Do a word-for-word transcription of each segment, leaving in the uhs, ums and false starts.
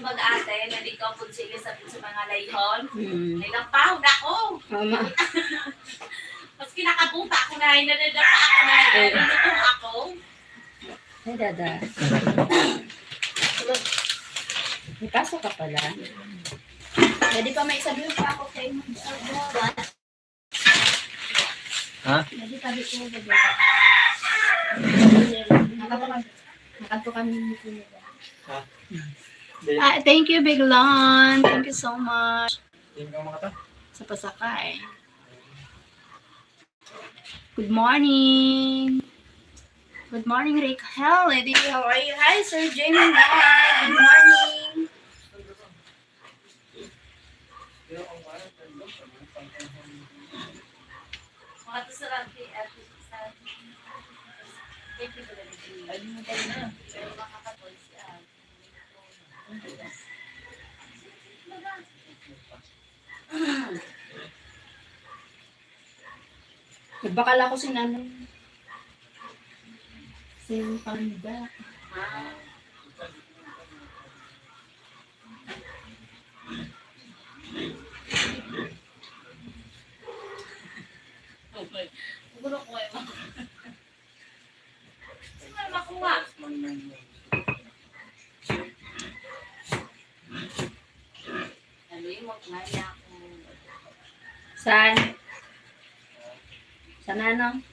Mag-ate, na di ko pud sila sa, sa mga layhon. Mm. May lampahon ako. Tama. Mas kinakabuta ako na, nadadapa ako na, Eh. nalulutong ako. Ay, dada. May pasok ka pala. Pwede pa may sabihin pa ako kay Ha? Pwede pa dito, dada. Nakato kami, nakato kami ni Kuya. Ha? Ah, thank you, Biglon. Thank you so much. Tingnan mo ka to? Sa pasakay. Good morning. Good morning, Rick. Hello, lady. How are you? Hi, Sir Jimmy. Hi. Good morning. Nagbakal ako sin ano, sin panda. Siguro ko eh. Sino makuha? Saan? Sa nanang?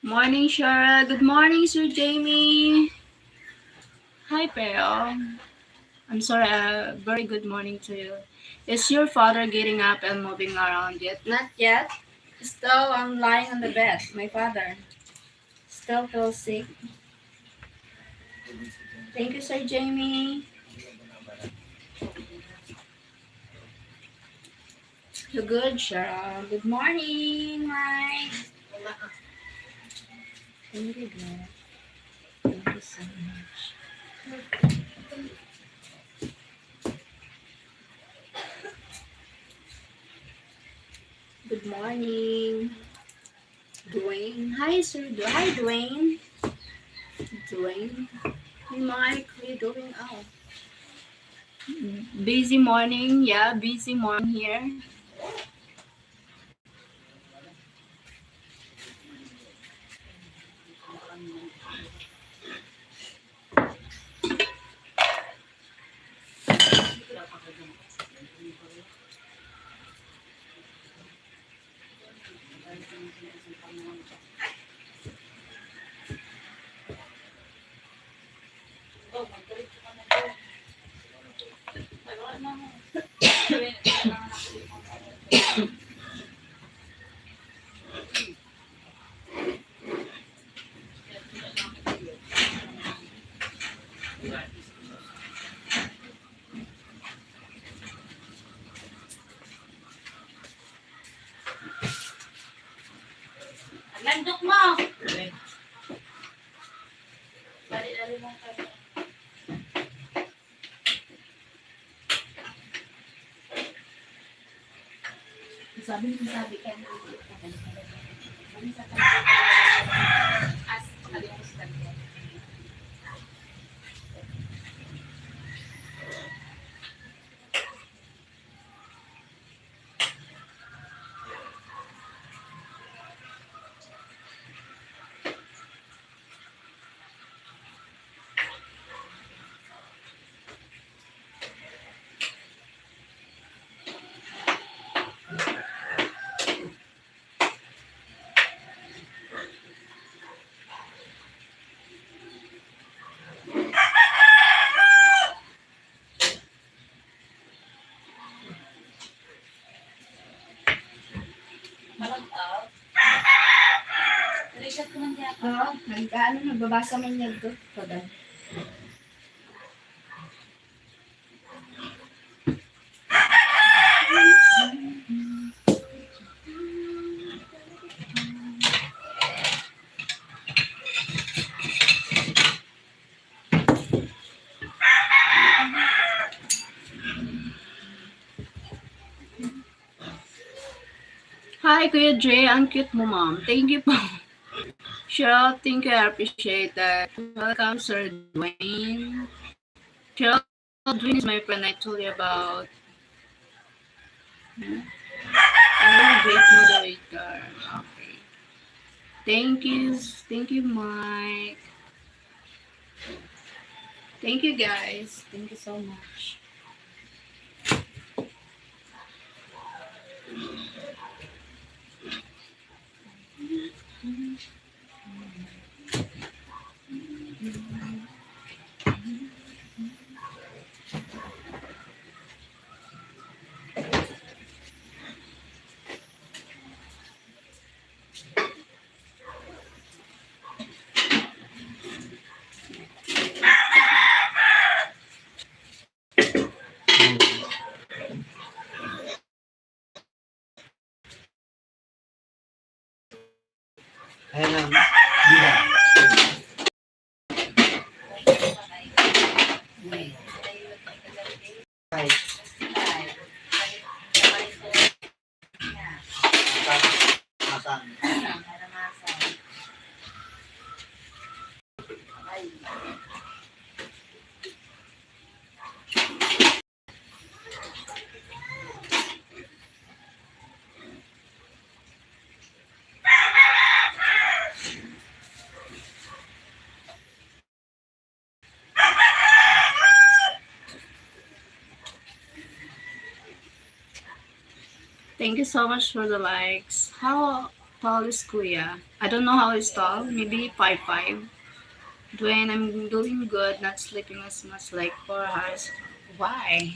Morning, Cheryl. Good morning, Sir Jamie. Hi, Peo. I'm sorry, uh, very good morning to you. Is your father getting up and moving around yet? Not yet. Still, um, lying on the bed, my father. Still feels sick. Thank you, Sir Jamie. You're good, Cheryl. Good morning, Mike. Thank you, girl. Thank you so much. Good morning, Dwayne. Hi, Sir Du-, hi, Dwayne. Dwayne. Hey, Mike, how you doing? Oh. Busy morning. Yeah, busy morning here. Ang landok mo! Bali-bali mong kanya. Sabi mo, sabi ka na. As, pagkalimutan ko. Malagkag. Nag-reset ko man diyan. Oo, nag-, ano, nagbabasa man niya to. Pag ano. Hi, Kuya Dre. Ang cute mo, ma'am. Thank you po. Cheryl, thank you. I appreciate that. Welcome, Sir Dwayne. Cheryl, Dwayne is my friend I told you about. Hmm? I'm a great moderator. Okay. Thank you. Thank you, Mike. Thank you, guys. Thank you so much. Ayan ang bida. Ay. Masang. Masang. Thank you so much for the likes. How tall is Kuya? I don't know how he's tall. Maybe five five. Dwayne, I'm doing good, not sleeping as much, like four hours. Why?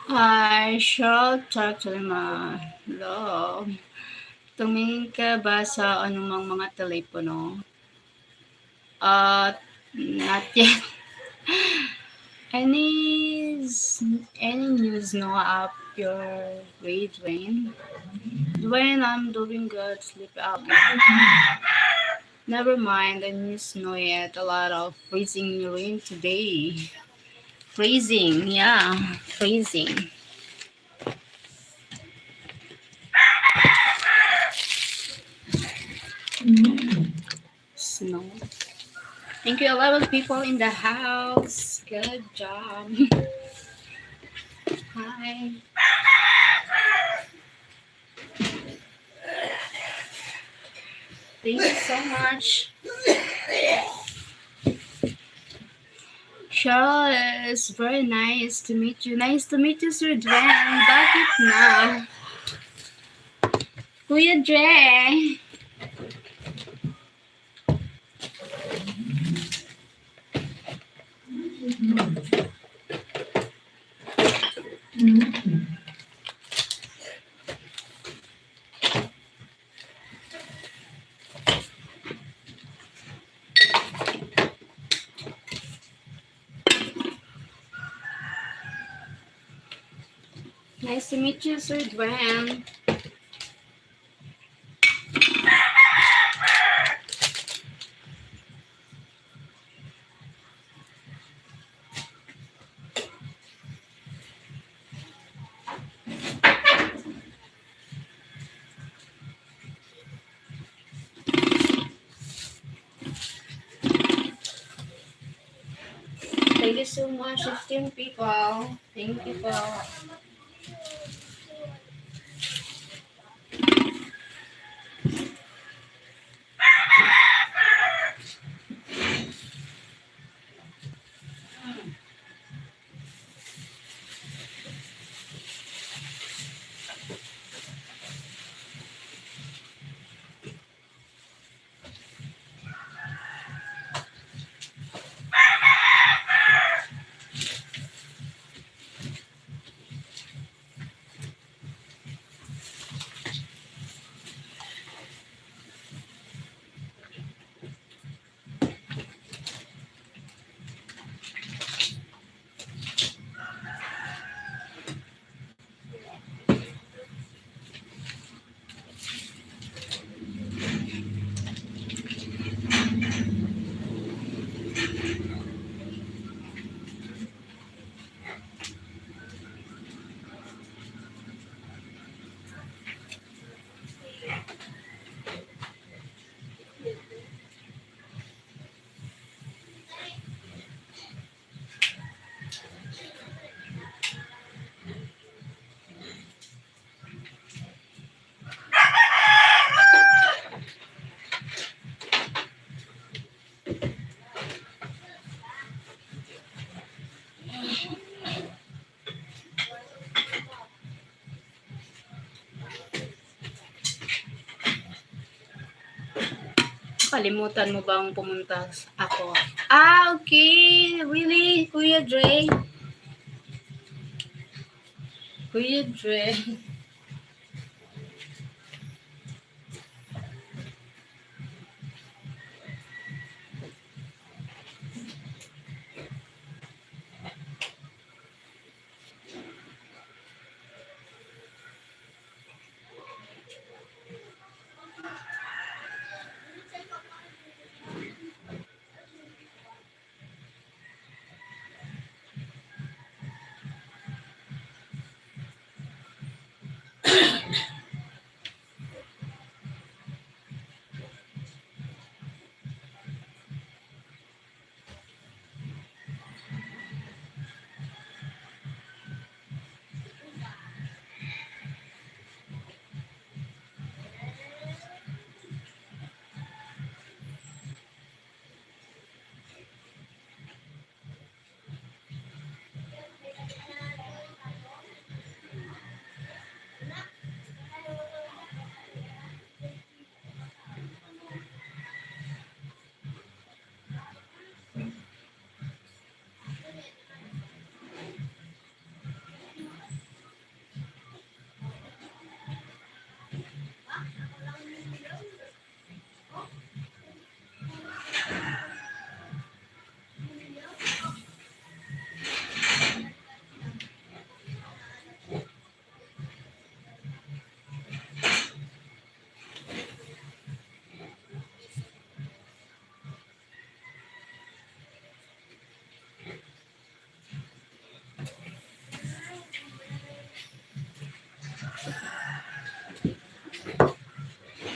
I shall talk to my love. Tumingin ka ba sa anumang mga telepono? Uh, not yet. Any s- any news, no, up your way, Dwayne? Dwayne, I'm doing good. Sleep out. Never mind the news, no, yet. A lot of freezing rain today. Freezing, yeah, freezing. Snow. Thank you, a lot of people in the house. Good job. Hi. Thank you so much. Cheryl, it's very nice to meet you. Nice to meet you, Sir Dwayne. Bakit na? Kuya Dre. Nice to meet you, Sir Dwayne. Thank you so much, fifteen people. Thank you po. Kalimutan mo bang pumunta s-, ako? Ah, okay. Really, Kuya Dre? Kuya Dre.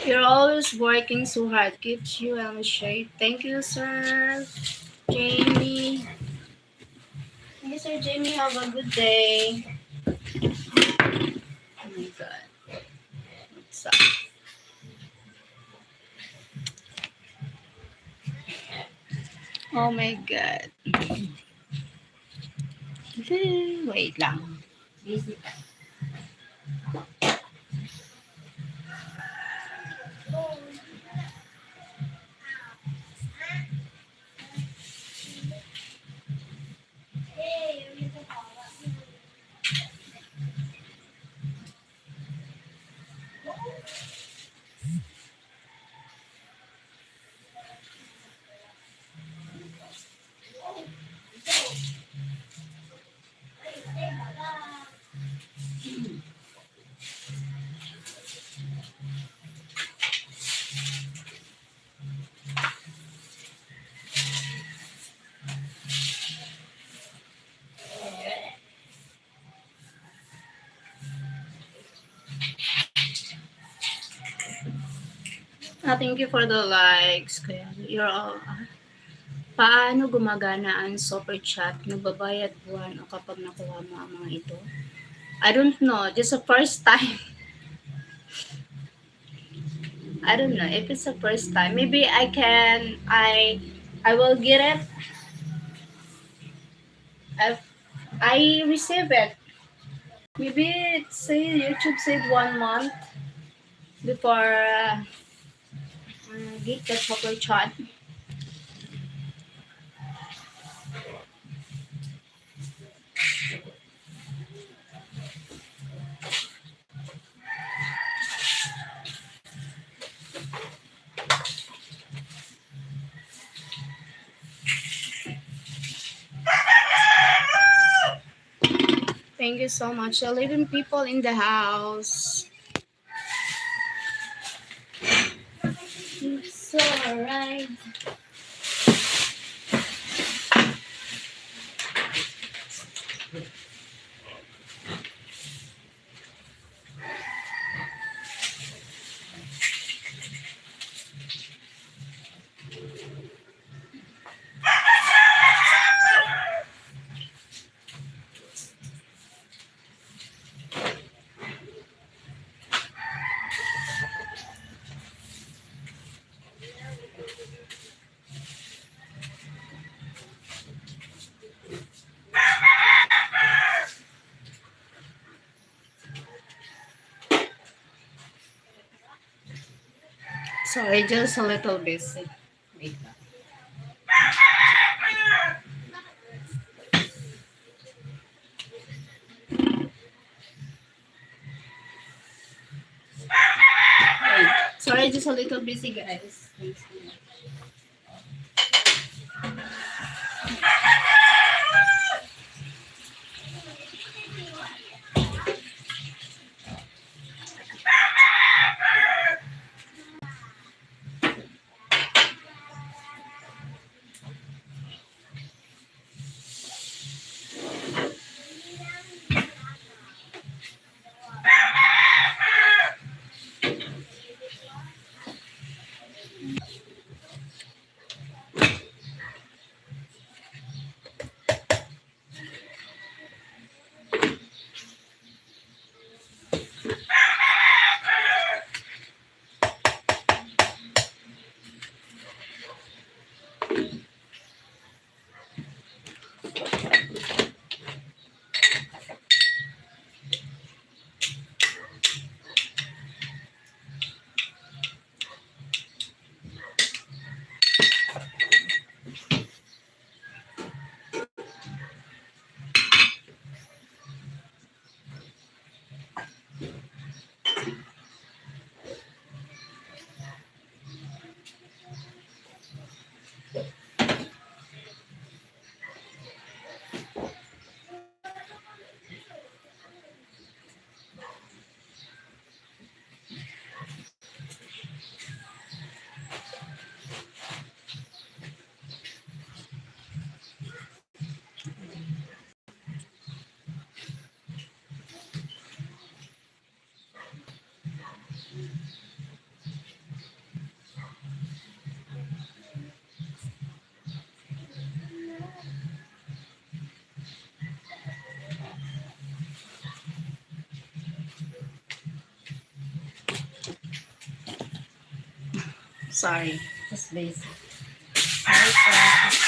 You're always working so hard. Keeps you in shape. Thank you, Sir Jamie. Thank you, Sir Jamie. Have a good day. Oh my God. What's up? Oh my God. Wait lang. Ah, thank you for the likes. Kaya, you're all, ah, paano gumagana ang super chat? Nagbabayad buwan o kapag nakuha mo ang mga ito? I don't know. Just the first time. I don't know if it's the first time. Maybe I can, I, I will get it. I, I receive it. Maybe it's say YouTube said one month before, uh, uh, get the proper chat. Thank you so much. Eleven people in the house. It's alright. Sorry, just a little busy. Wait lang. Ay, sorry, just a little busy, guys. Sorry, just busy. Hi, po.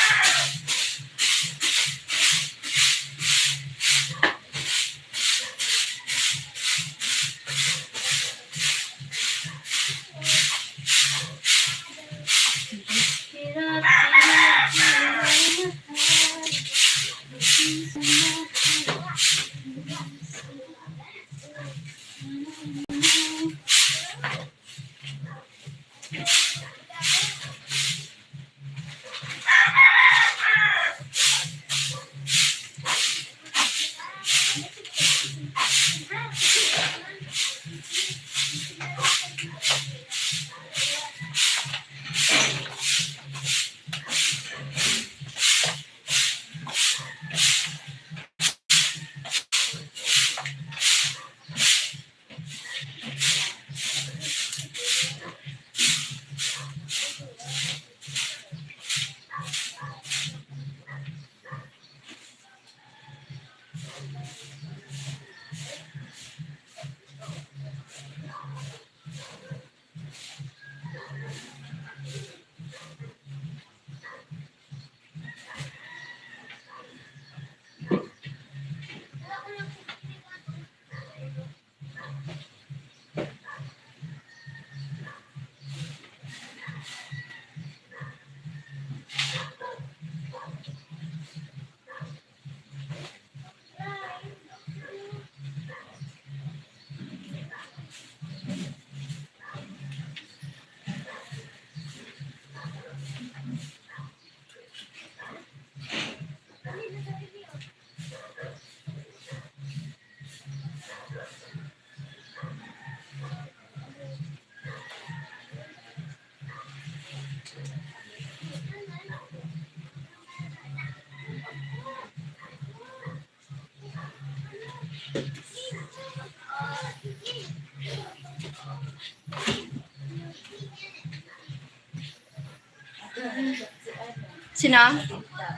Sino?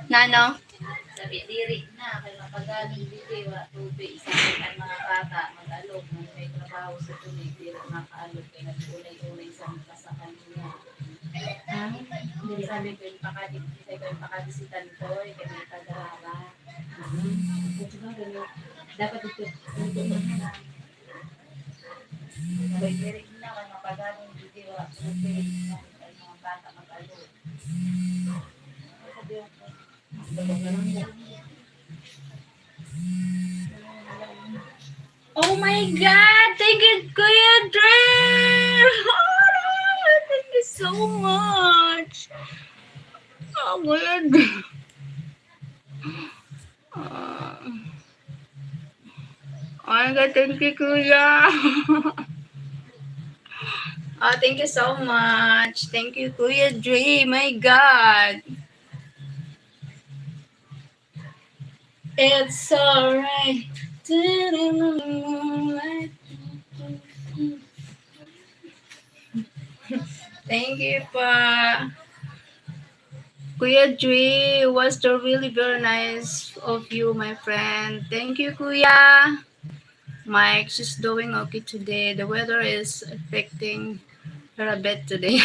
Nano? Sabi, diri na, kay mapagaling diri, wa tubig. Sabi ang mga bata, mag-alog, may, may trabaho sa tubig, diri makaalog, kay nag-unay-unay sa mga sa kanya. Ah, diri. Sabi ko, yung pakadi-, sabi ko, yung pakadisitan ko, eh, kay may tagarara. Ito ba, ganun? Dapat ito, ito na. Sabi, diri Oh my God! Thank you, Kuya Dre! Thank you so much! Oh, Kuya Dre! Ah. Oh my God, thank you, Kuya! Oh, thank you so much! Thank you, Kuya Dre! My God! It's alright. Thank you pa. Kuya Dre, was the really very nice of you, my friend. Thank you, Kuya. Mike, she's doing okay today. The weather is affecting her a bit today.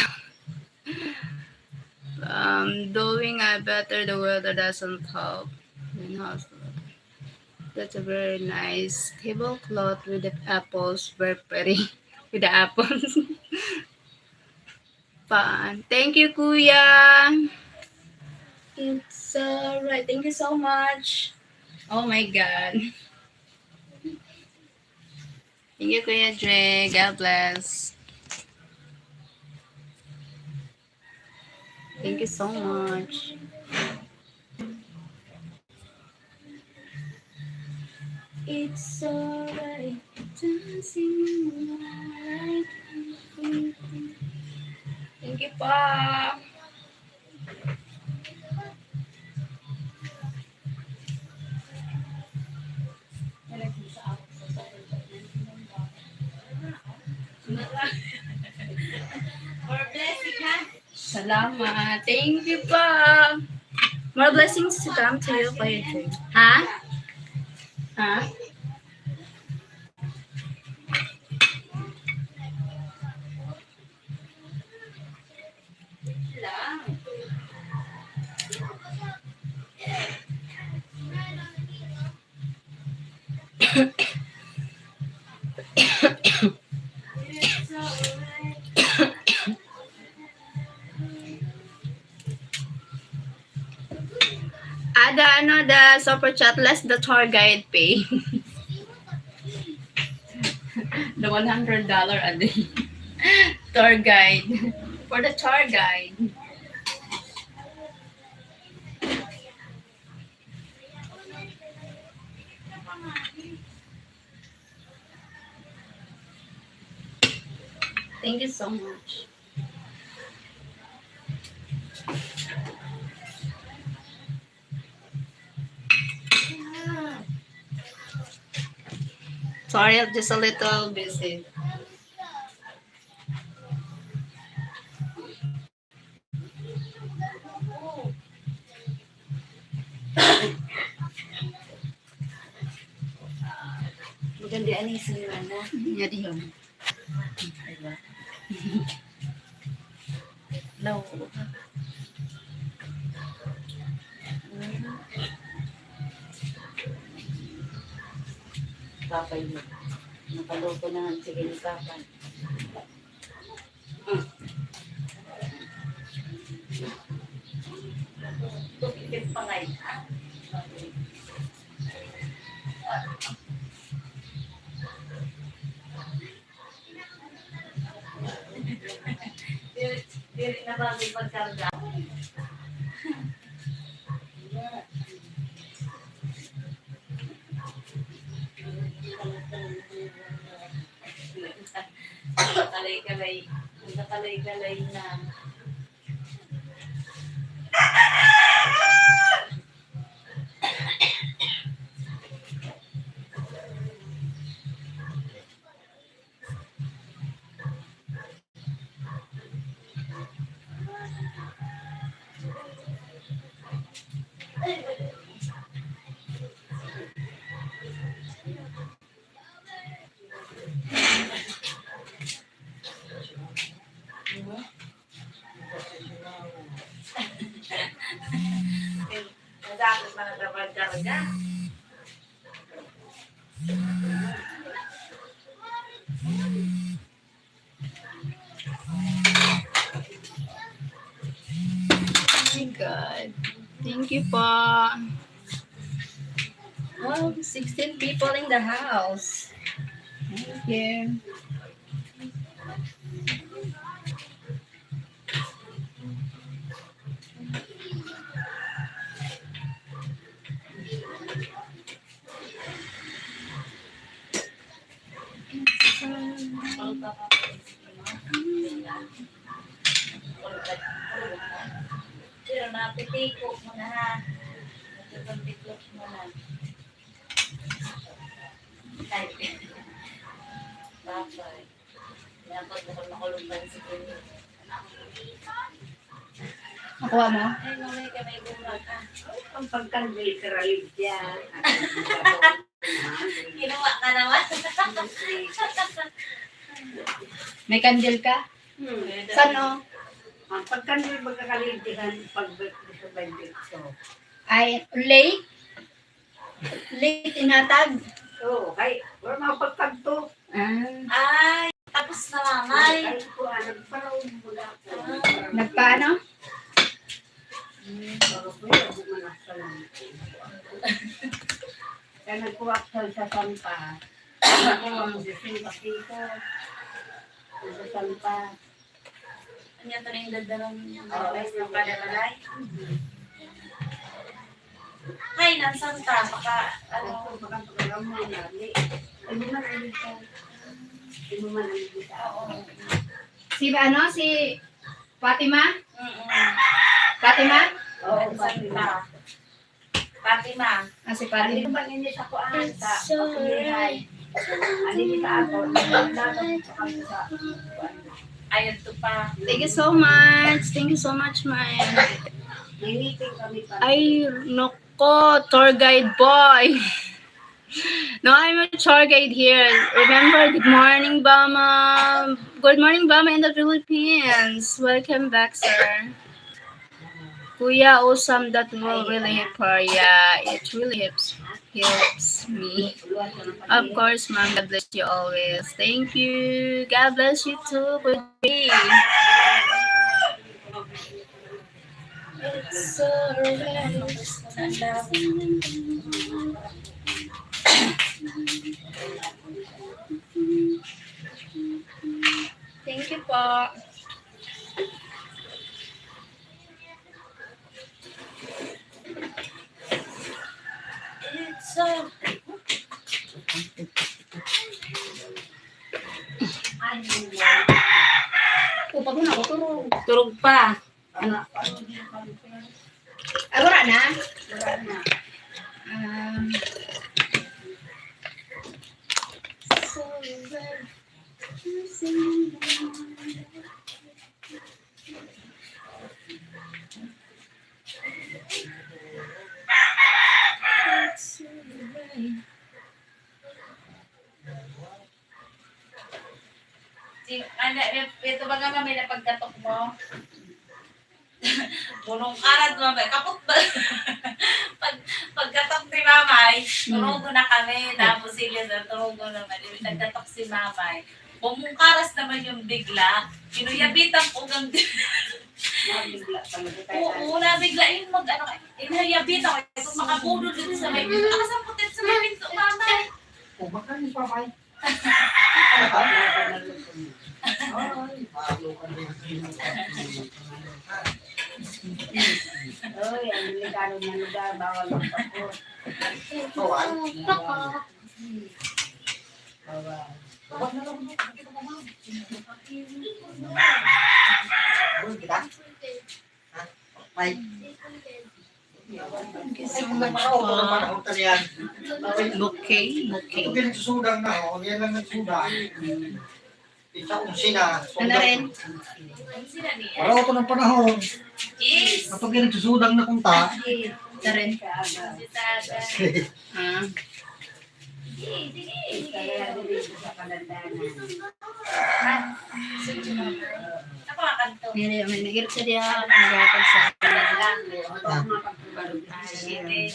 Um, doing a better, the weather doesn't help. In hospital. That's a very nice tablecloth with the apples, very pretty. With the apples. Fun. Thank you, Kuya. It's alright. Thank you so much. Oh my God. Thank you, Kuya Dre. God bless. Thank you so much. It's alright. Dancing in the moonlight. Thank you pa. More blessing, ha? Salamat. Thank you pa. More blessings to come to you, Kuya Jay. Ha? Ha? Ada, ano, the super chat, less the tour guide pay. The one hundred dollar a day. Tour guide. For the tour guide. Thank you so much. Sorry, I'm just a little busy. Maganda ani sa semana. Nga di yun. Diba? No. Papay mo. Nakaluto na ang chicken ni Papa. Diri, diri na bago pagkarga. Kalay-kalay. Kalay-kalay na. Masakit na nagkapagkarga. my God. Thank you po. Oh, sixteen people in the house. Thank you. Pero napitiko mo na, ha? Napitiko mo na. Ay. Bye-bye. Dapat bukod makulog pa rin si Kuya. Nakuha mo? Ay, mamay ka may bunga ka. Ang pagkandil, karalig siya. Kinuha ka naman. May kandil ka? Hmm. Saan, oh? Ang pagkandil, magkakaligdihan, pag-, sa bandit ko. Ay, late? Late inatag? Oo, kay, wala mga pagkagto. Ah. Ay, tapos na, Mamay. Ay, ko, ah, nagparaon mo na ako. Ah. Nagpaano? Hmm, bago ko yun, di man ako lang. Kaya nagkuha ako sa Sampa. Ako, ang gising, pati ko. Sa Sampa. Ano to na yung dadalang, oo, rice na padalay? Ay, nang Santa, baka, ano, baka pagkakaroon mo, lagi. Hindi man ang dito. Hindi man ang dito. Oo. Si, ano, si Fatima? Mm-mm. Fatima? Oo, Fatima. Fatima. Ah, si Fatima. Ano ba ninyo sa kuan, sa It's alright. Ano ninyo sa ako? Ayun to pa. Thank you so much. Thank you so much, Ma'am. May meeting kami pa. Ay, nako, tour guide boy. No, I'm a tour guide here. Remember, good morning, Bama. Good morning, Bama in the Philippines. Welcome back, sir. Kuya, awesome. That will really help her. Yeah, it really helps, helps me. Of course, ma'am. God bless you always. Thank you. God bless you too, Kuya. It's alright. Thank you po. It's a Upag mo na ako, turog. Turog pa. Ano? Ah, wala na? Wala na. Um, so, Si, ano, ito ba nga, Mami, na pagkatok mo? Bunong karat, Mami. Kapot ba? Pag, pagkatok ni Mamay, turugo na kami. Tapos sila na turugo naman. Yung nagkatok si Mamay. Bumungkaras naman yung bigla. Kinuyabitan ko gang-, Nabigla talaga tayo. Oo, nabigla yun mag, ano, inayabitan ko. Itong makabudol dito sa may pinto. Nakasampot dito sa may pinto, Mamay. O, baka ni Papay. Ay, palo ka rin. Oy, ang delikado na lugar, bawal magpakot. Bawal? Bawal. Bawal. Bawal kita? Ha? May. Thank you so much po. Okay, okay. Ito pinagsusudan na, oh. Yan lang nagsudan. Isa, unsi na. Ano rin? Wala ko ng panahon. Yes. Kapag yan nagsusudan na kunta. Ito rin. Ah. Sige, sige. Kaya dito sa Kalandanan. Ha? Ako nga kanto. Hindi, may nag-irap siya diyan. Naghatag sa akin. Wala lang. Wala akong mapagpapalugay. Ah, sige.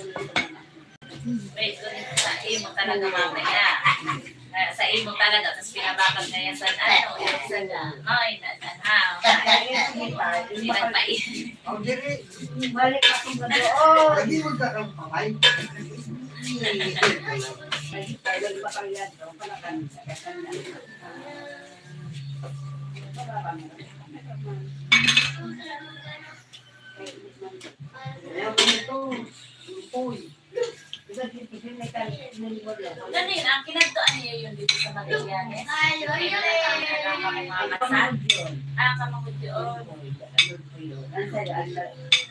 Wait, sa imo talaga mamaya. Ah, sa imo talaga, tapos pinabakal na yan sa ano, yan sa, ay, na, na, ha, okay. Pinagpait. Ang diri. Balik ako ba doon? Lagi mo sa kang pamay. Lagi tayo, lagi ba kayo yan? Doon pala kami sa kasal na. Kaya po ito, lupoy. Ganun, ang kinadtoan niyo yun dito sa Magallanes? Ay, ay, ay, ay, ay, ay. Mga kasal? Ah, kamangod yun. Ang sa'yo, ang,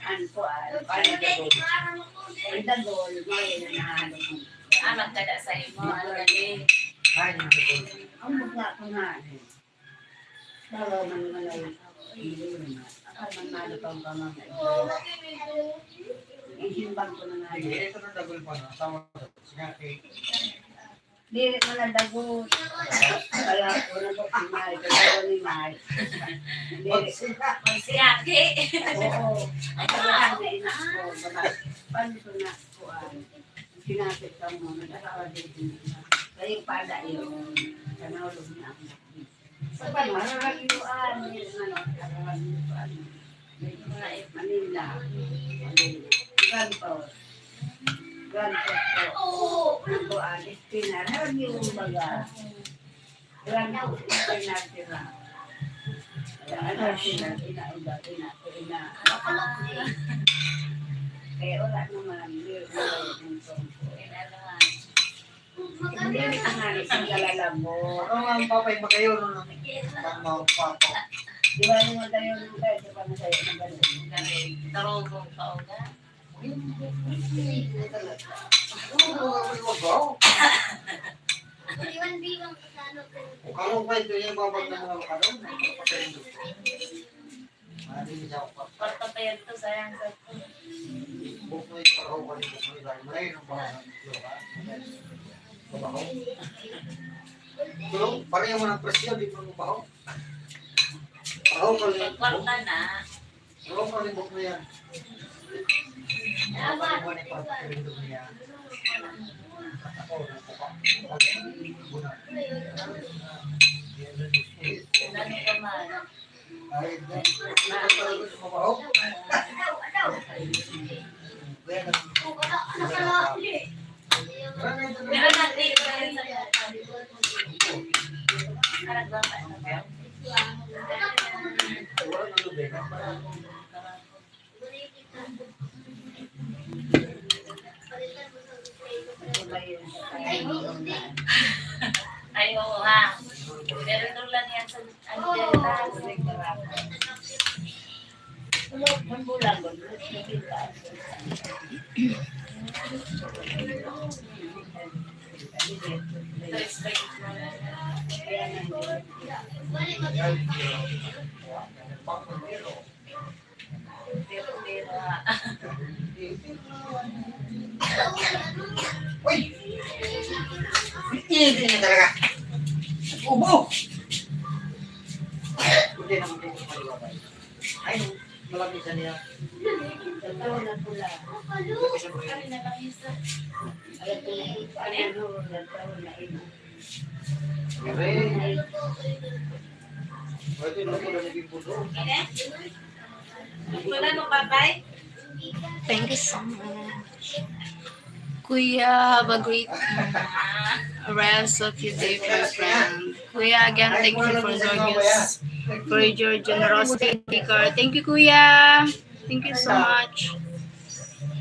ang kuwan, ang dagol. Ang dagol, ngayon, nahanap mo. Ah, magkada sa imo, ang galing. Ay, ang dagol. Ang mukha ko nga, eh. Bawa man nga lang. Hindi naman. Ako man, ano pang pamamahay. Isimbang ko na nga. Sige, ito na dagol pa, no? Tama. Sige, okay. Dili man nadagot. Kaya ako na po si Mai, kaya ako ni Mai. Dili. Magsiyaki. Oo. Ang kailangan na inas ko, baka, paano ko na, kuwan, sinasik ka mo, nag-asawa din sila. Kaya yung pada yun, sa nahulog niya ako. Sa pag-, mararagyoan, yun, ano, mararagyoan. Manila. Ganito. Ganito po. Ang kuan, espina. Alam niyo yung baga? Ganito, espina sila. Ano sila? Ina, ina, ina, ina. Kaya wala naman. Hindi, wala yung tungkol. Hindi, tanghali, sa galalabo. Ano nga ang papay magayon, no? Ang mga papa. Di ba yung magayon, no? Kaya di ba masaya na ganun? Galing. Tarubong pa, o, ga? Ano nga may wagaw? Kung ano pa ito yung babag ng mga ano, Kwarta pa yan to, sayang sa to. Buknoy, paraho pa rin, buknoy, dahil malayo ng bahay ng Diyos, ha? Babaho. Pero pareho man ang presyo, di pa mabaho. Paraho pa rin. Pag kwarta na. Paraho pa rin, buknoy yan. Paraho pa rin, buknoy yan. Ako, nagpapa-, ako, nagpapa-, Ano ka man? Pero natin, Ay, oo, ha. Pero doon lang yan sa, ano, dyan, ha? Uy! Init niya talaga. Ubo! Hindi naman po sa paliwabay. Ay, malaki siya niya. Tatawa na pula. Malaki siya, bro. Ano na lang isa? Alam ko na yung ano, nagtaon na ino. Pwede na pala naging puso. Wala nang patay? Thank you so much. Kuya, have a great rest of your day, my friend. Kuya, again, thank you for your gis-, for your generosity card. Thank you, Kuya. Thank you so much.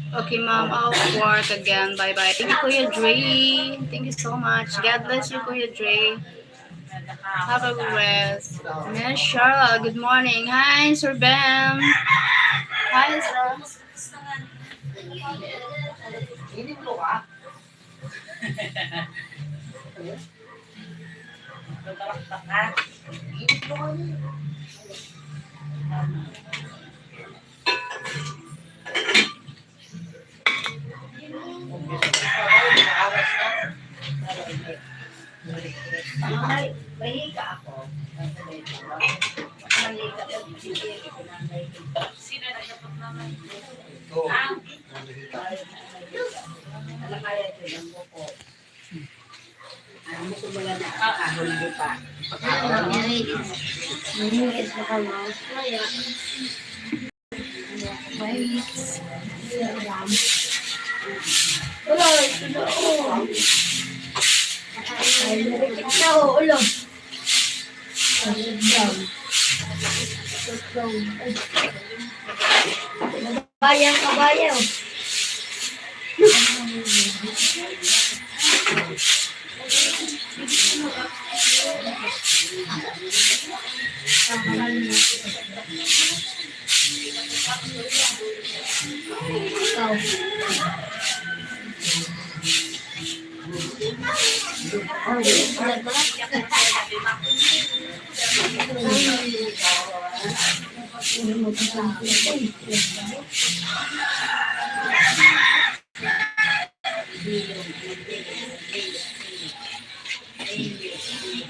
Okay, ma'am, I'll work again. Bye-bye. Thank you, Kuya Dre. Thank you so much. God bless you, Kuya Dre. Have a good rest. Miss Charlotte, good morning. Hi, Sir Ben. Hi, sir. Ay, mahiga ako. Mahiga ako. Sino nagdapat naman? Ito. Ah. Alam kaya ito yung buko. Ano ko ba na? Ah, hindi pa. Malinis. Malinis na ka, ma. Wait. Wala, ito na, oh. Ay, narikit na, oh, ulo. Ay, down. Down. Bayang kabayo. Ikaw.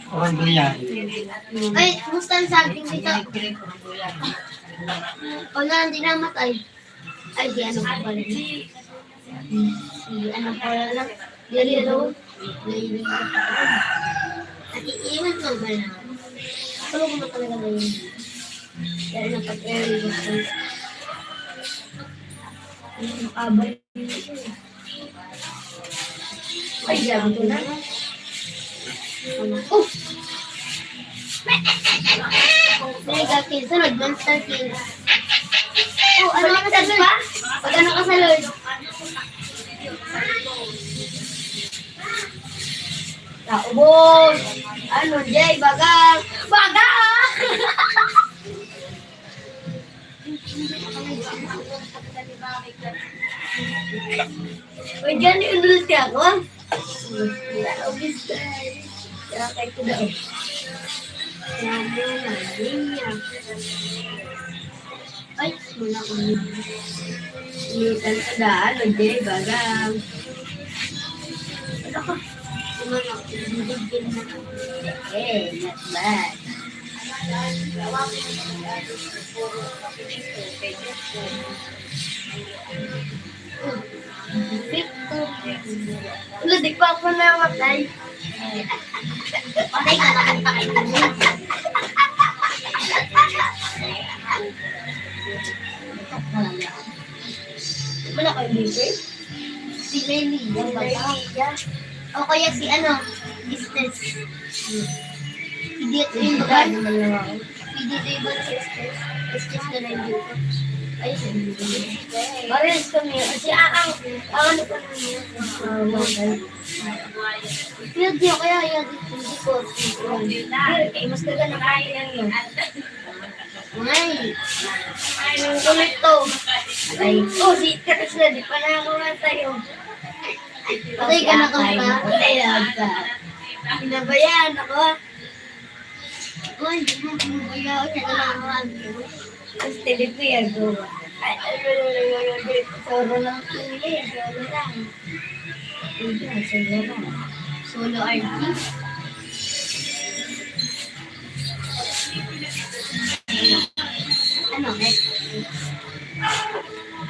Orang Durian. Ay, kumusta ang saging dito? O na, hindi namatay. Ay, di ano pa pala. Si ano pa lang. Yari daw. Naiiwan ko ba na? Tulog mo talaga ba yun? Kaya na pag-airway ko. Yung kabal. Ay, sabi ko na. Oh! Mega King, sunod, Monster King. Oh, ano ka sa Lord? Pag ano ka sa Lord? Naubos. Ano, Jay? Bagang. Bagang! Uy, gani, unod ka ako, ah. Wala, obis ka. Kaya kahit ko daw. Kaya mo na, linya. Ay, wala ko yun. Initan ka na, ano, di, bagang. Ano ka? Ano na, bibigyan na. Eh, not bad. Wala, di pa ako namatay. Patay ka na, kanta kayo. Wala kayo, Bieber? Si Melly, yung bata. O kaya si ano, Estes. Idiot yung babae. Idiot yung babae si Estes. Estes na lang dito. Ay, parehas kami. Kasi ang, ang, ang ano pa naman yun? Ah, mga ganun. Yun, di, kaya yun, hindi ko. Pero, eh, mas ganda na kain lang yun. Ay, ang kulit to. Ay, oh, si Teres na, di pa na ako matayo. Patay ka na, kanta. Patay na ka. Pinabayaan ako, ah. Uy, hindi mo pinabayaan. Yan na lang ako, ah. Tapos, telepay ako. Ay, ay, Solo lang kami, solo lang. Solo lang. Solo artist. Ano, next?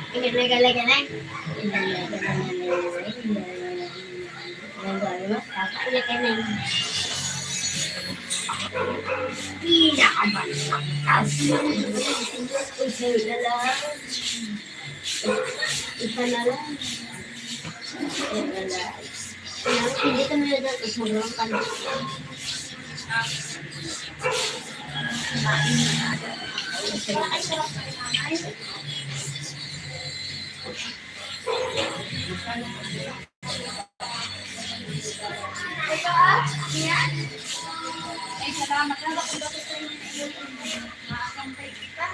Tingnan na gala-gala. Pinakabansak. Uso na lang. Isa na lang. Isa na lang. Kailangan hindi ka na dyan. Sobrang kanto. Ay, salamat. Nakapunta ko sa inyo. Makakampay kita.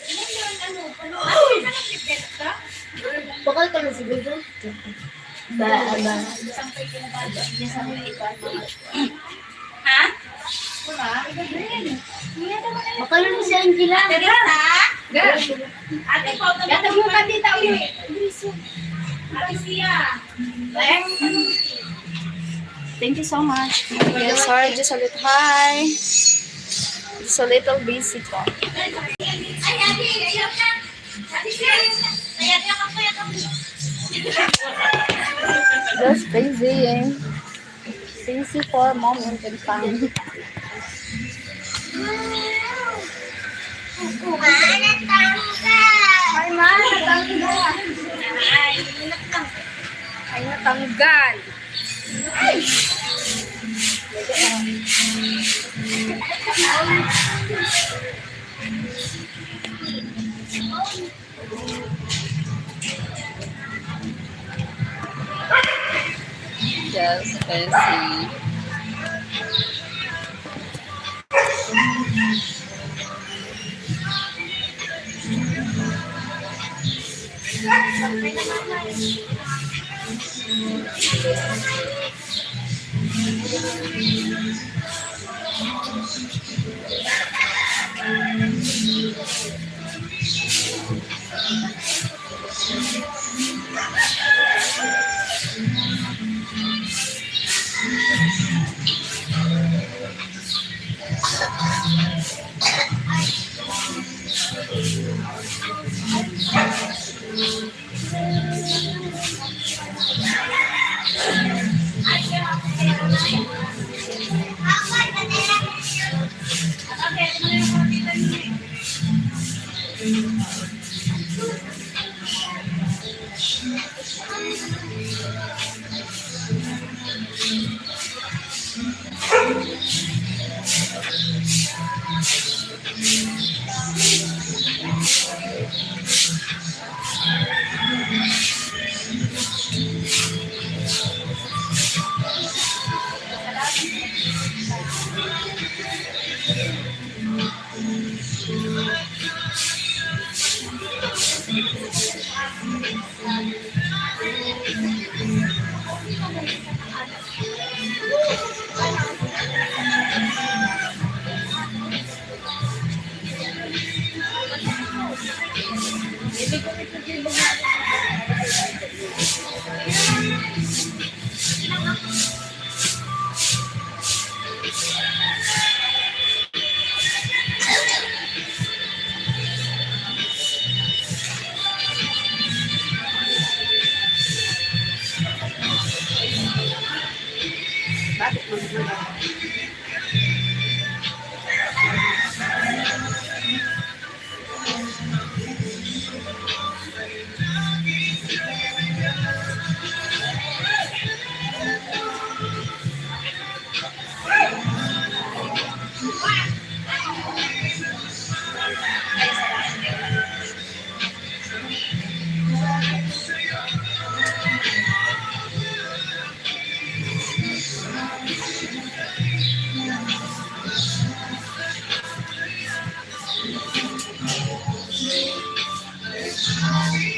Ano yun? Ano? Ano? Ano? Bakal ka na siguro. Ba, ba. Sampay ka na ba? Niya sa mga iba, mga Ha? Wala. Bakal na si Angela. Ate Rita? Girl. Ate, photo mo. Gatag mo ka dito, uy. Ate Sia. Thank you so much. Yes, sorry, just a little, hi. Just a little busy po. Just busy. Busy for a moment in time. Ay, ma, natanggal. Ay, natanggal. Just busy.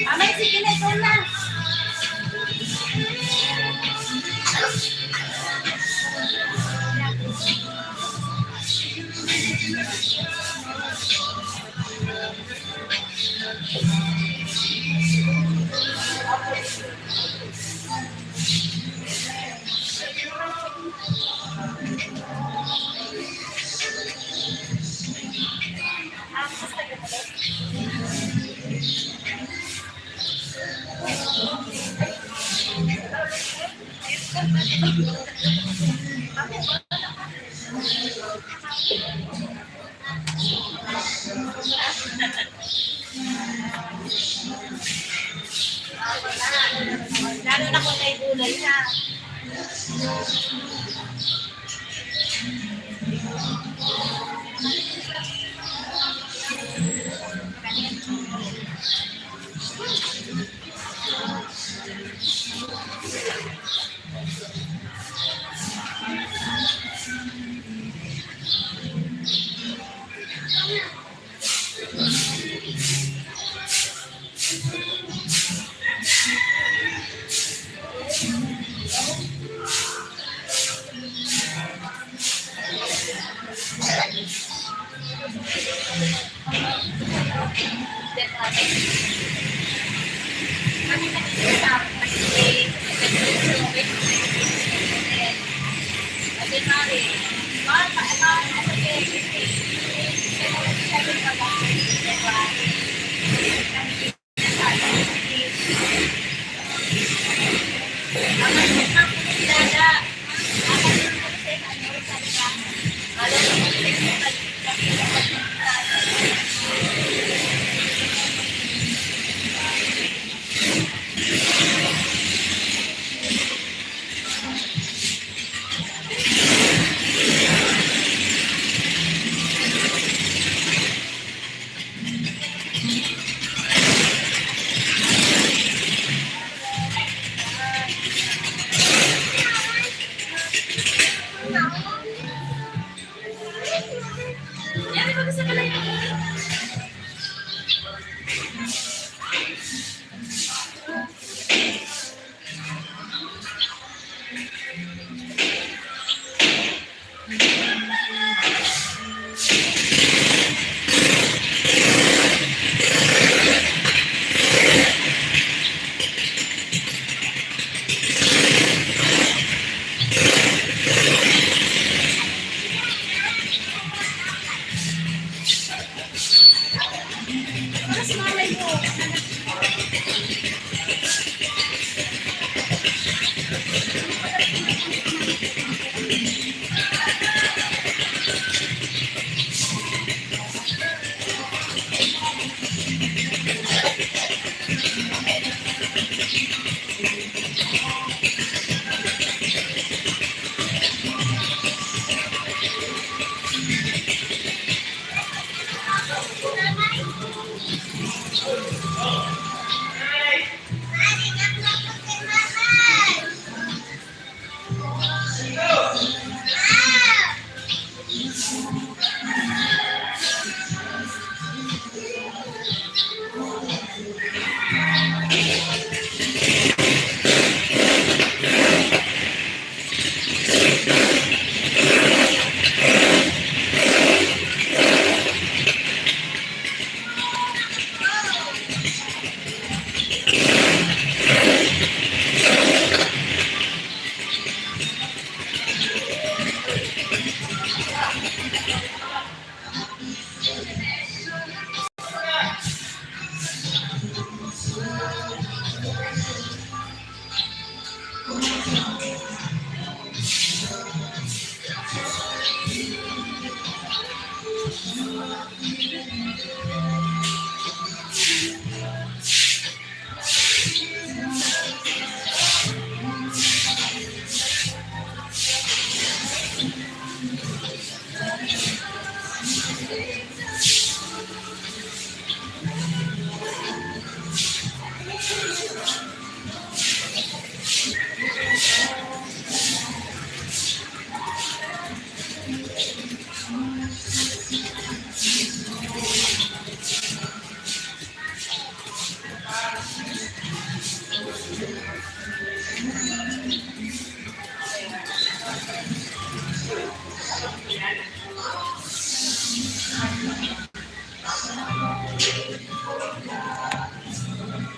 Amay, sige na, ito na. Lalo na kung may gulay, ha?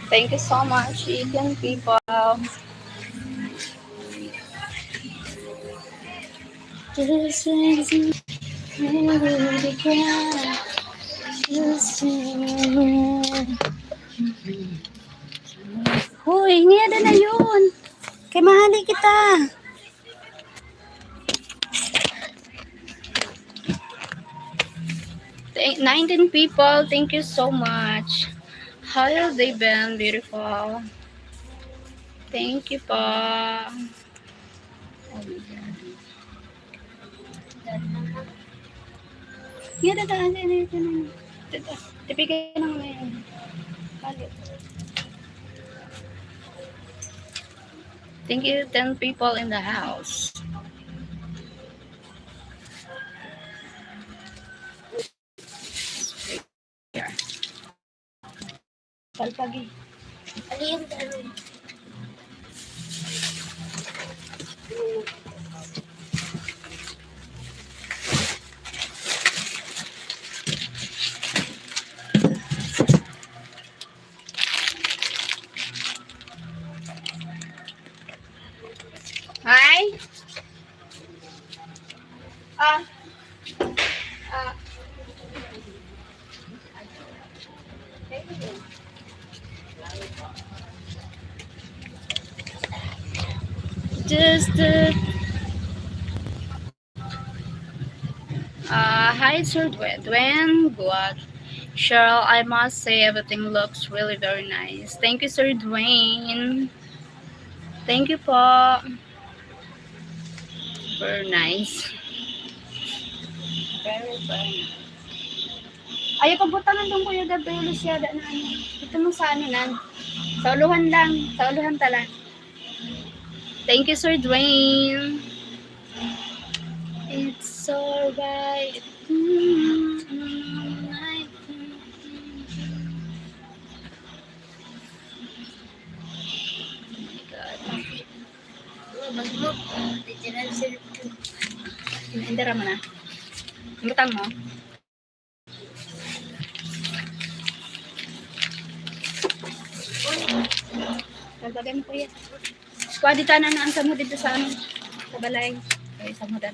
Thank you so much, Eden people. Hoy, niya na yun. Kay mahali kita. Thank, nineteen people, thank you so much. How have they been? Beautiful. Thank you po. Oh my God. Yan, dada, ano, ano, ano, ano. Dada, tipigan ng ano yan. Balik. Thank you, ten people in the house. Here. Palpagi. Ano yung ano? Hi. Ah. Ah. Just, uh, uh, hi, Sir Dwayne. Dwayne, Guag. Cheryl, I must say everything looks really very nice. Thank you, Sir Dwayne. Thank you po. Very nice. Very, very nice. Ayaw pagbutangan doon, Kuya Gabriel, siya da na ano. Ito mo sa ano na. Sa uluhan lang. Sa uluhan ta lang. Thank you, Sir Dwayne. It's alright. Mm, I think Oh my God. Mas mo, literal sir. Hindi ra mo na. Ang butang mo. Lagay mo, kuya. Squad, dito na, na ang samo dito sa ano, sa balay. Okay, samo dito.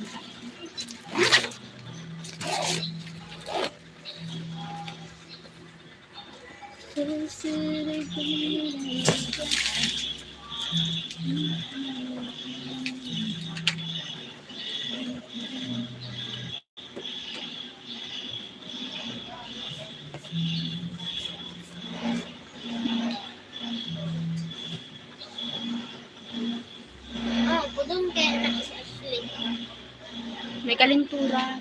Oh, pudong kaya na si Ashley. May kalintura.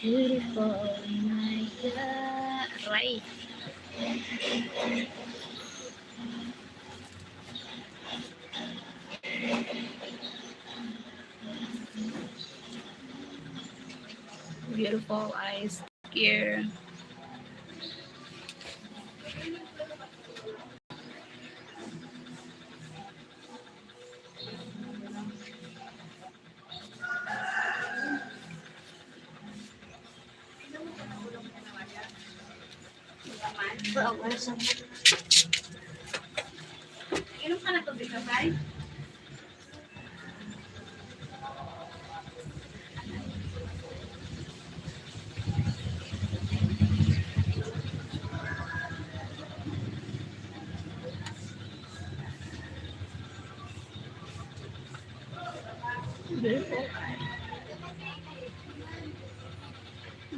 Beautiful, my God. Aray. Beautiful eyes here. Inom ka na tubig, Kapay?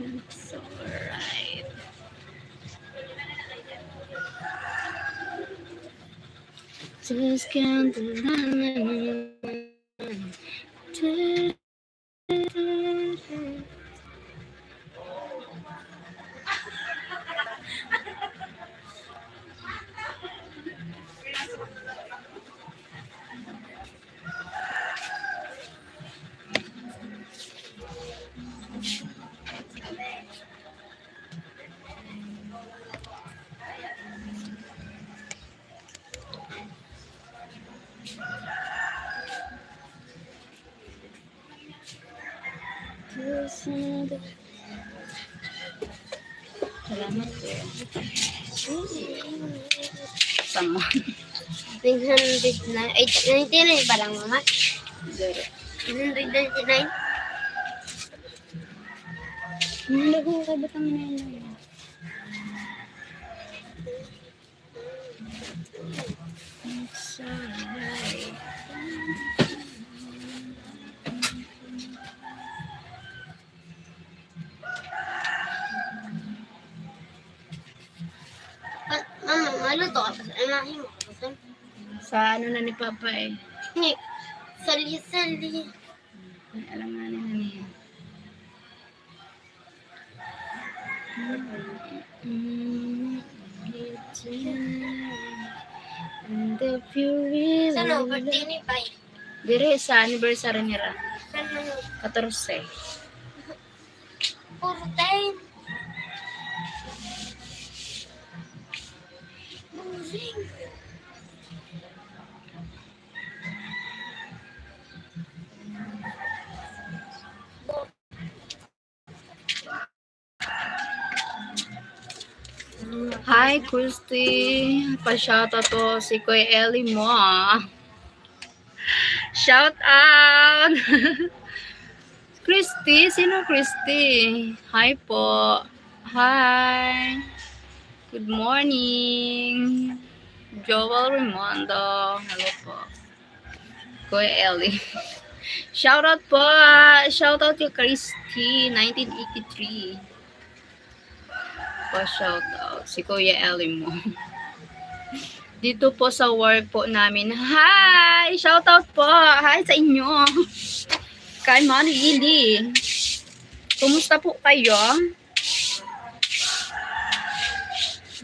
It's alright. Just can't deny. Salamat po. Sama. Nine hundred na. Ay, ninety-nine pa lang, mama. Zero. Nine hundred ninety-nine. Ang lagay ka, ba't ang nine? It's alright. Pa-, mama, maluto ka pa sa, ano, himo ka pa sa? Sa ano na ni Papa eh. Ni, sali-sali. Ay, alanganin na niya. Mm, and the fury. Sa no, birthday ni Pai. Dire sa anniversary nira. Sa no? Katorse. Fourteen. Boring. Hi, Christy. Pa-shoutout po si Kuya Eli mo, ah. Shout out! Christy? Sino Christy? Hi po. Hi. Good morning. Joel Raimondo. Hello po. Kuya Eli. Shout out po. Shout out kay Christy, nineteen eighty-three. Pa-shout out si Kuya Eli mo. Dito po sa work po namin. Hi! Shout out po. Hi sa inyo. Kay Mami Ili. Kumusta po kayo?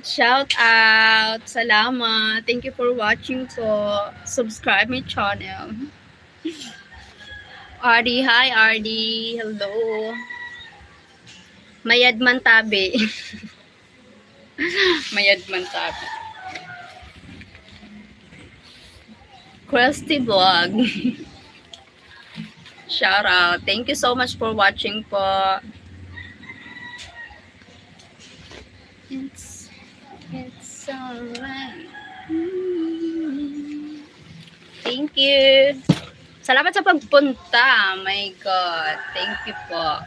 Shout out. Salamat. Thank you for watching po. Subscribe my channel. Ardy, hi Ardy. Hello. Mayad man tabi. Mayad man tabi. Crusty Vlog. Shout out. Thank you so much for watching po. It's, it's alright. Mm. Thank you. Salamat sa pagpunta. My God. Thank you po.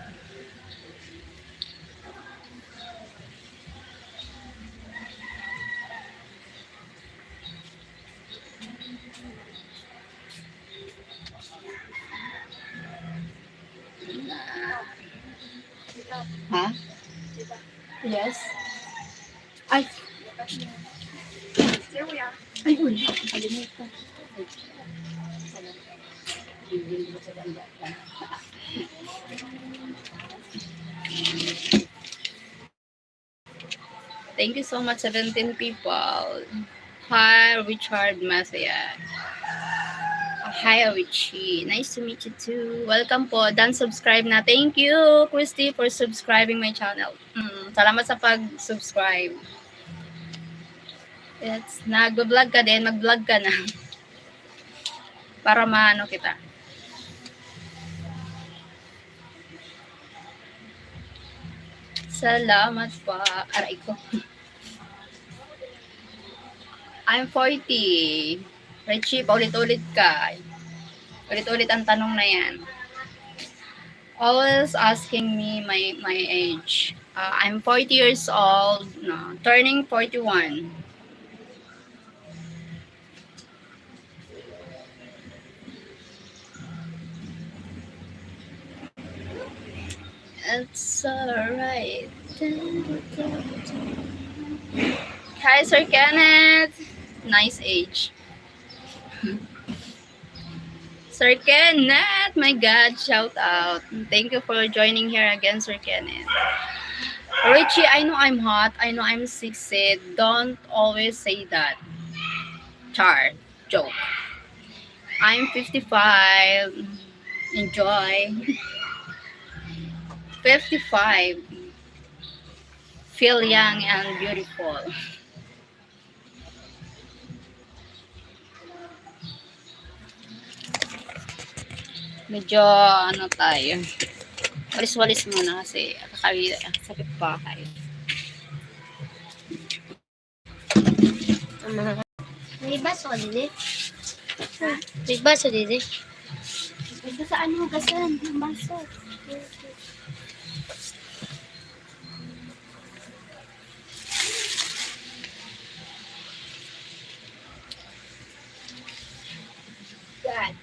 Ha? Yes. Ay. Ay, uy. Nakalimutan. Thank you so much, seventeen people. Hi, Richard Masaya. Hi, Richie. Nice to meet you too. Welcome po. Done subscribe na. Thank you, Christy, for subscribing my channel. Mm, salamat sa pag-subscribe. It's, nag-vlog ka din, mag-vlog ka na. Para maano kita. Salamat po. Aray ko. I'm forty. Richie, paulit-ulit ka. Ulit-ulit ang tanong na yan. Always asking me my, my age. Uh, I'm forty years old, no, turning forty-one. It's alright. Hi, Sir Kenneth. Nice age. Sir Kenneth, my God, shout out. Thank you for joining here again, Sir Kenneth. Richie, I know I'm hot. I know I'm sexy. Don't always say that. Char. Joke. I'm fifty-five. Enjoy. Fifty-five. Feel young and beautiful. Medyo ano tayo. Walis-walis muna kasi kakawila sa bahay. Ang mga May baso ka, dili? Ha? May baso, dili? Ito sa ano, hugasan, yung baso. God.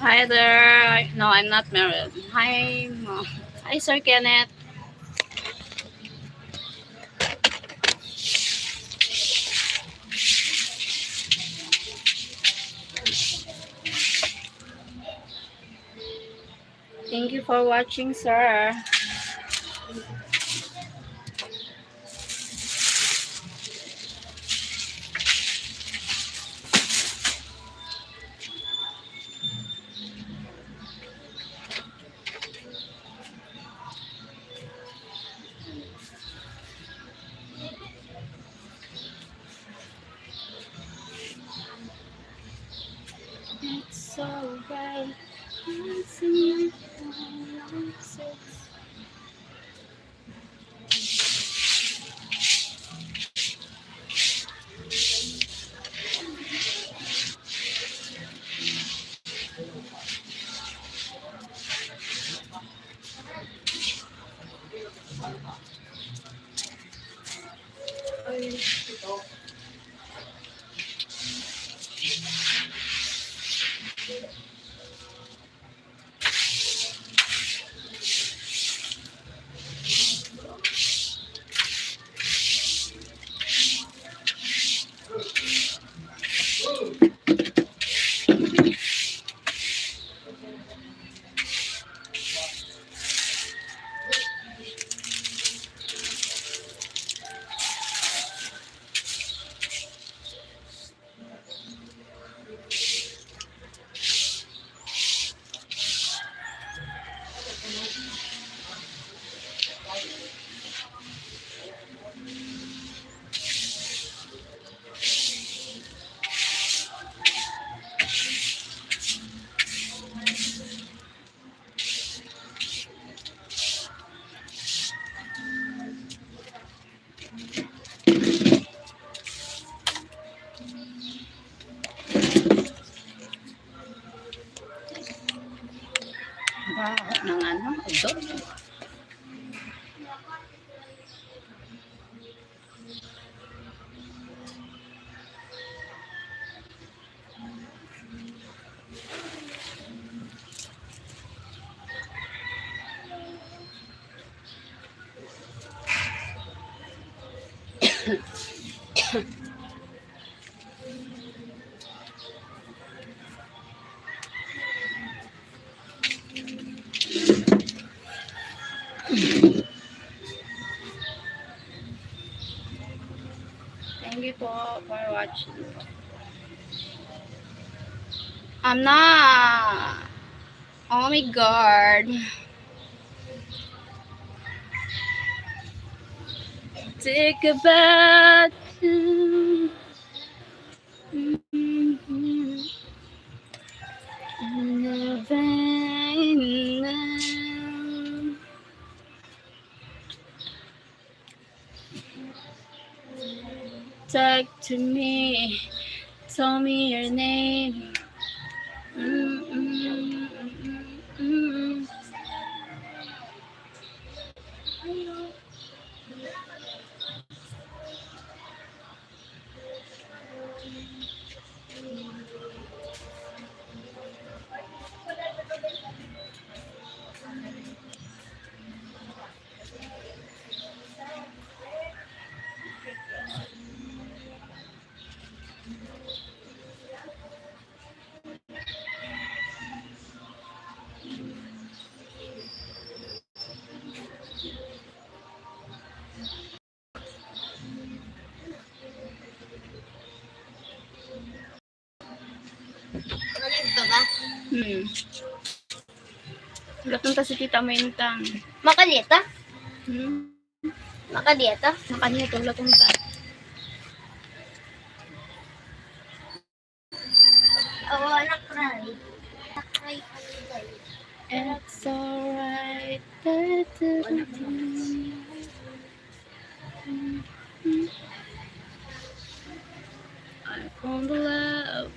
Hi there. No, I'm not married. Hi, Ma. Hi, Sir Kenneth. Thank you for watching, sir. It's alright. It's alright. Ito. Thank you po for watching. I'm not. Oh my God. Take a bath. Talk to me, tell me your name. Mm, mm, mm, mm, mm. Magaling ka ba? Hmm. Laton ta si Tita Mintang. Makalita? Hmm. Makadieta? Makaniya to, laton ta. Oo, anak, cry. Anak, cry, cry. It's alright. Da, da, da, da. I found the love.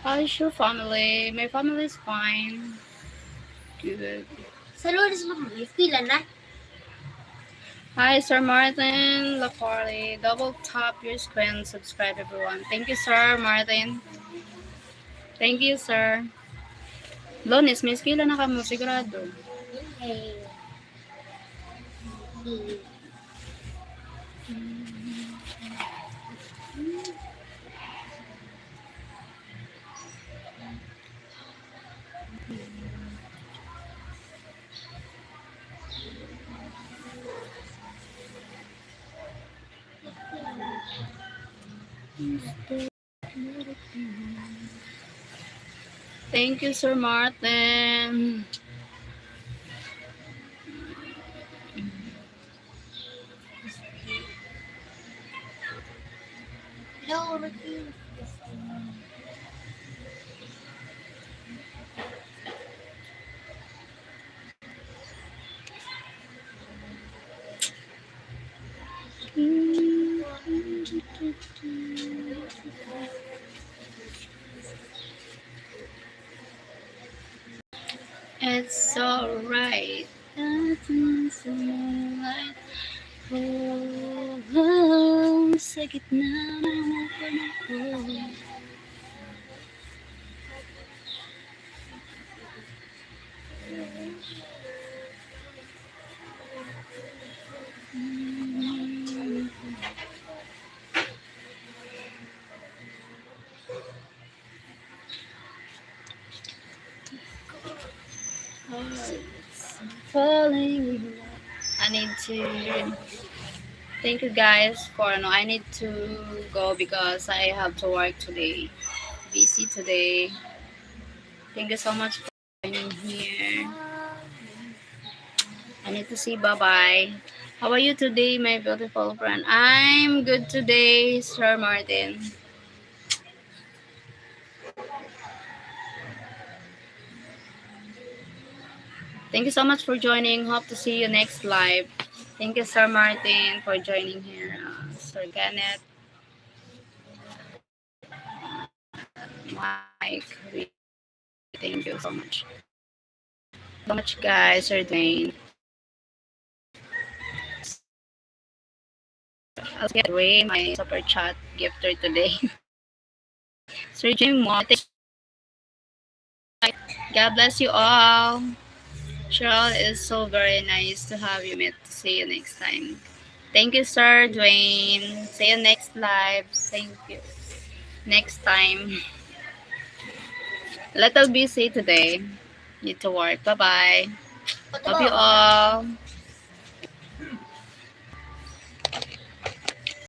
How's your family? My family is fine. Good. Sa Lourdes mo, pila na? Hi, Sir Martin Lacorte. Double tap your screen, subscribe, everyone. Thank you, Sir Martin. Thank you, sir. Lunes, may eskwela na kamo, sigurado. Yay. Thank you, Sir Martin. Hello, Ricky. It's alright. Nothing's alright. Oh, oh, sa gitna ng mga panahon. Falling in love. I need to, thank you guys for, no, I need to go because I have to work today. Busy today. Thank you so much for joining here. I need to say bye-bye. How are you today, my beautiful friend? I'm good today, Sir Martin. Thank you so much for joining. Hope to see you next live. Thank you, Sir Martin, for joining here. Uh, Sir Kenneth, Mike, thank you so much. So much, guys, Sir Dwayne. I'll get away my super chat gifter today. Sir Jim Mo, thank- God bless you all. Cheryl, is so very nice to have you meet. See you next time. Thank you, Sir Dwayne. See you next live. Thank you. Next time. Little busy today. Need to work. Bye-bye. Love you all.